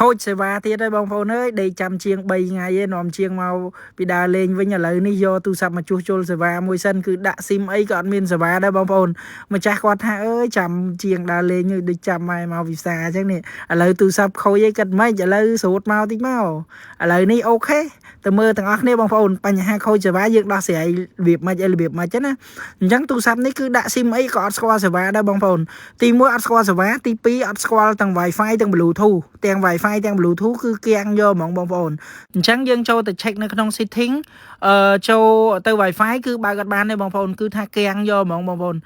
ខូចសេវាទៀតហើយបងប្អូនអើយដេកចាំជាង3ថ្ងៃឯងនាំជាងមកពីដើរលេងវិញឥឡូវនេះយកទូរស័ព្ទមកជួសជុលសេវាមួយសិនគឺដាក់ស៊ីមអីក៏អត់មានសេវាដែរបងប្អូនម្ចាស់គាត់ថាអើយចាំជាងដើរលេងដូចចាំមកមកវិសាអញ្ចឹងនេះឥឡូវទូរស័ព្ទខូចអីគិតមិនឥឡូវស្រួតមកតិចមកឥឡូវនេះOK ទៅមើលទាំងអស់គ្នាបងប្អូនបញ្ហាខូចសេវាយើងដោះស្រាយរបៀបម៉េចអីរបៀបម៉េចណាអញ្ចឹងទូរស័ព្ទនេះគឺដាក់ស៊ីមអីក៏អត់ស្គាល់សេវាដែរបងប្អូនទី1អត់ស្គាល់សេវាទី2អត់ស្គាល់ទាំង Wi-Fi ទាំង Bluetooth ទាំង Wi-Fi ទាំង Bluetooth គឺគាំងយកហ្មងបងប្អូនអញ្ចឹងយើងចូលទៅ check នៅក្នុង setting ចូលទៅ Wi-Fi គឺបើកអត់បានទេបងប្អូនគឺថាគាំងយកហ្មងបងប្អូន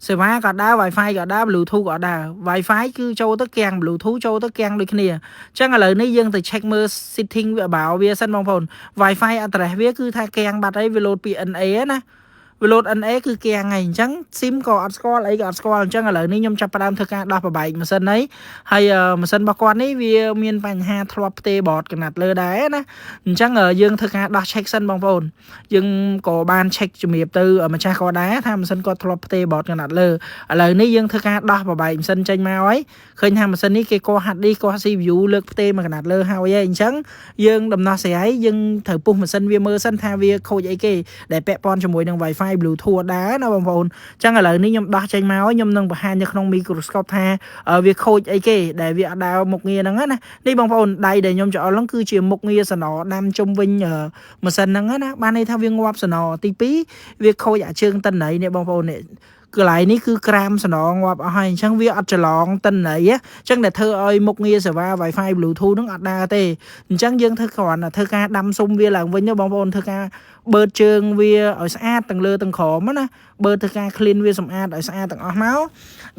សេវាក៏ដើរ Wi-Fi ក៏ដើរ Bluetooth ក៏ដើរ Wi-Fi គឺចូលទៅគាំង Bluetooth ចូលទៅគាំងដូចគ្នាអញ្ចឹងឥឡូវនេះយើងទៅ check មើល setting វាបើវាសិនបងប្អូន Wi-Fi address វាគឺថាគាំងបាត់ហើយវាលោតពី NA ណាវាលោត NA គឺគាំងហើយអញ្ចឹង SIM ក៏អត់ស្គាល់អីក៏អត់ស្គាល់អញ្ចឹងឥឡូវនេះខ្ញុំចាប់ផ្ដើមធ្វើការដោះប្របែកម៉ាស៊ីនហើយហើយម៉ាស៊ីនរបស់គាត់នេះវាមានបញ្ហាធ្លាប់ផ្ទេរបតកណាត់លើដែរណាអញ្ចឹងយើងធ្វើការដោះ check សិនបងប្អូនយើងក៏បាន check ជំរាបទៅម្ចាស់គាត់ដែរថាម៉ាស៊ីនគាត់ធ្លាប់ផ្ទេរបតកណាត់លើឥឡូវនេះយើងធ្វើការដោះប្របែកម៉ាស៊ីនចេញមកហើយឃើញថាម៉ាស៊ីននេះគេកោះ hard disk កោះ CPU លើកផ្ទេមកកណាត់លើហើយហើយអញ្ចឹងយើងដំណោះស្រាយយើងត្រូវពុះម៉ាស៊ីនវាមើលសិនថាវាខូចអីគេដែលពាក់ព័ន្ធជាមួយនឹង Wi-Fi Bluetooth ដែរណាបងប្អូនអញ្ចឹងឥឡូវនេះខ្ញុំដោះចេញមកខ្ញុំនឹងបង្ហាញនៅក្នុង microscope ថាវាខូចអីគេដែលវាអត់ដើរមុខងារហ្នឹងណានេះបងប្អូនដៃដែលខ្ញុំច្អល់ហ្នឹងគឺជាមុខងារសំណដាំជុំវិញម៉ាស៊ីនហ្នឹងណាបានន័យថាវាងាប់សំណទី2វាខូចអាជើងតិន័យនេះបងប្អូននេះកន្លែងនេះគឺក្រាមសំណងាប់អស់ហើយអញ្ចឹងវាអត់ច្រឡងតិន័យអញ្ចឹងដែលធ្វើឲ្យមុខងារសេវា Wi-Fi Bluetooth ហ្នឹងអត់ដើរទេអញ្ចឹងយើងធ្វើគ្រាន់តែធ្វើការដាំស៊ុមវាឡើងវិញបងប្អូនធ្វើការបឺតជើងវាឲ្យស្អាតទាំងលើទាំងក្រោមណាបឺតធ្វើការ clean វាសម្អាតឲ្យស្អាតទាំងអស់មក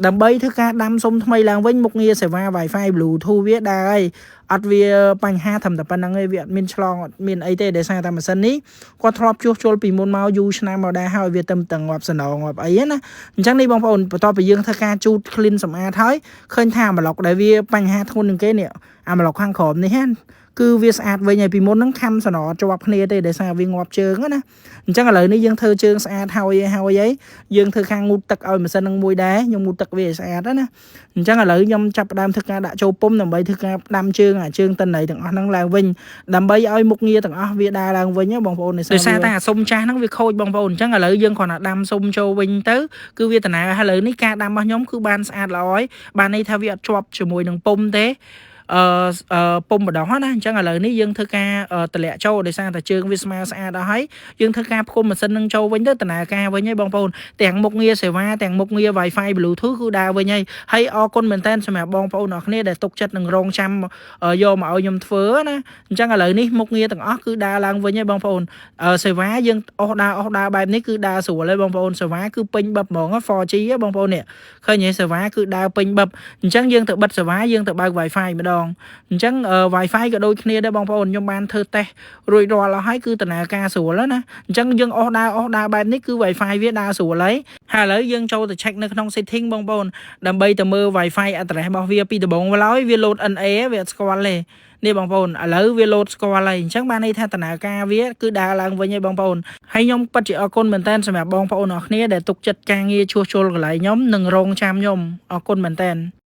ដើម្បីធ្វើការដាំស៊ុមថ្មីឡើងវិញមុខងារសេវា Wi-Fi Bluetooth វាដើរហើយអត់វាបញ្ហាត្រឹមតែប៉ុណ្្នឹងឯងវាអត់មានឆ្លងអត់មានអីទេដោយសារតែម៉ាស៊ីននេះគាត់ធ្លាប់ជួសជុលពីមុនមកយូរឆ្នាំមកដែរហើយវាទៅតែងាប់សំណងាប់អីណាអញ្ចឹងនេះបងប្អូនបន្ទាប់ពីយើងធ្វើការជូត clean សម្អាតហើយឃើញថាប្លុកដែលវាបញ្ហាធ្ងន់ជាងគេនេះអាប្លុកខាងក្រោមនេះណាគឺវាស្អាតវិញហើយពីមុនហ្នឹងខំសំណជាប់គ្នាទេដោយសារវាងាប់ជើងណាអញ្ចឹងឥឡូវនេះយើងធ្វើជើងស្អាតហើយហើយហើយយើងធ្វើខាងងូតទឹកឲ្យម៉ាស៊ីននឹងមួយដែរខ្ញុំងូតទឹកវាឲ្យស្អាតណាអញ្ចឹងឥឡូវខ្ញុំចាប់ផ្ដើមធ្វើការដាក់ចូលពុំដើម្បីធ្វើការដាំជើងអាជើងតិន័យទាំងអស់ហ្នឹងឡើងវិញដើម្បីឲ្យមុខងារទាំងអស់វាដើរឡើងវិញបងប្អូនដោយសារតែអាសុំចាស់ហ្នឹងវាខូចបងប្អូនអញ្ចឹងឥឡូវយើងគ្រាន់តែដាំសុំចូលវិញទៅគឺវាដំណើរឥឡូវនេះការដាំរបស់ខ្ញុំគឺបានស្អាតល្អហើយបានន័យថាវាអត់ជាប់ជាមួយនឹងពុំទេអឺពុំម្ដងណាអញ្ចឹងឥឡូវនេះយើងធ្វើការតម្លាក់ចូលដោយសារតែជើងវាស្មើស្អាតអស់ហើយយើងធ្វើការផ្គុំម៉ាស៊ីននឹងចូលវិញទៅដំណើរការវិញហើយបងប្អូនទាំងមុខងារសេវាទាំងមុខងារ Wi-Fi Bluetooth គឺដើរវិញហើយហើយអរគុណមែនតើសម្រាប់បងប្អូនអរគ្នាដែលទុកចិត្តនឹងរងចាំយកមកឲ្យខ្ញុំធ្វើណាអញ្ចឹងឥឡូវនេះមុខងារទាំងអស់គឺដើរឡើងវិញហើយបងប្អូនសេវាយើងអស់ដើរអស់ដើរបែបនេះគឺដើរស្រួលហើយបងប្អូនសេវាគឺពេញបឹបហ្មង 4G បងប្អូននេះឃើញទេសេវាគឺដើរពេញបឹបអញ្ចឹងយើងទៅបិទសេវាយើងទៅបើក Wi-Fi ម្ដងអញ្ចឹង Wi-Fi ក៏ដូចគ្នាដែរបងប្អូនខ្ញុំបានធ្វើតេស្តរួចរាល់អស់ហើយគឺដំណើរការស្រួលណាអញ្ចឹងយើងអស់ដើរអស់ដើរបែបនេះគឺ Wi-Fi វាដើរស្រួលហើយហើយឥឡូវយើងចូលទៅ check នៅក្នុង setting បងប្អូនដើម្បីទៅមើល Wi-Fi address របស់វាពីដំបូងឡើយវា load NA វាអត់ស្គាល់ទេនេះបងប្អូនឥឡូវវាលោតស្គាល់ហើយអញ្ចឹងបានន័យថាដំណើរការវាគឺដើរឡើងវិញហើយបងប្អូនហើយខ្ញុំពិតជាអរគុណមែនតើសម្រាប់បងប្អូនអរគ្នាដែលទុកចិត្តការងារជួសជុលកន្លែងខ្ញុំនិងរងចាំខ្ញុំអរគុណមែនតើ។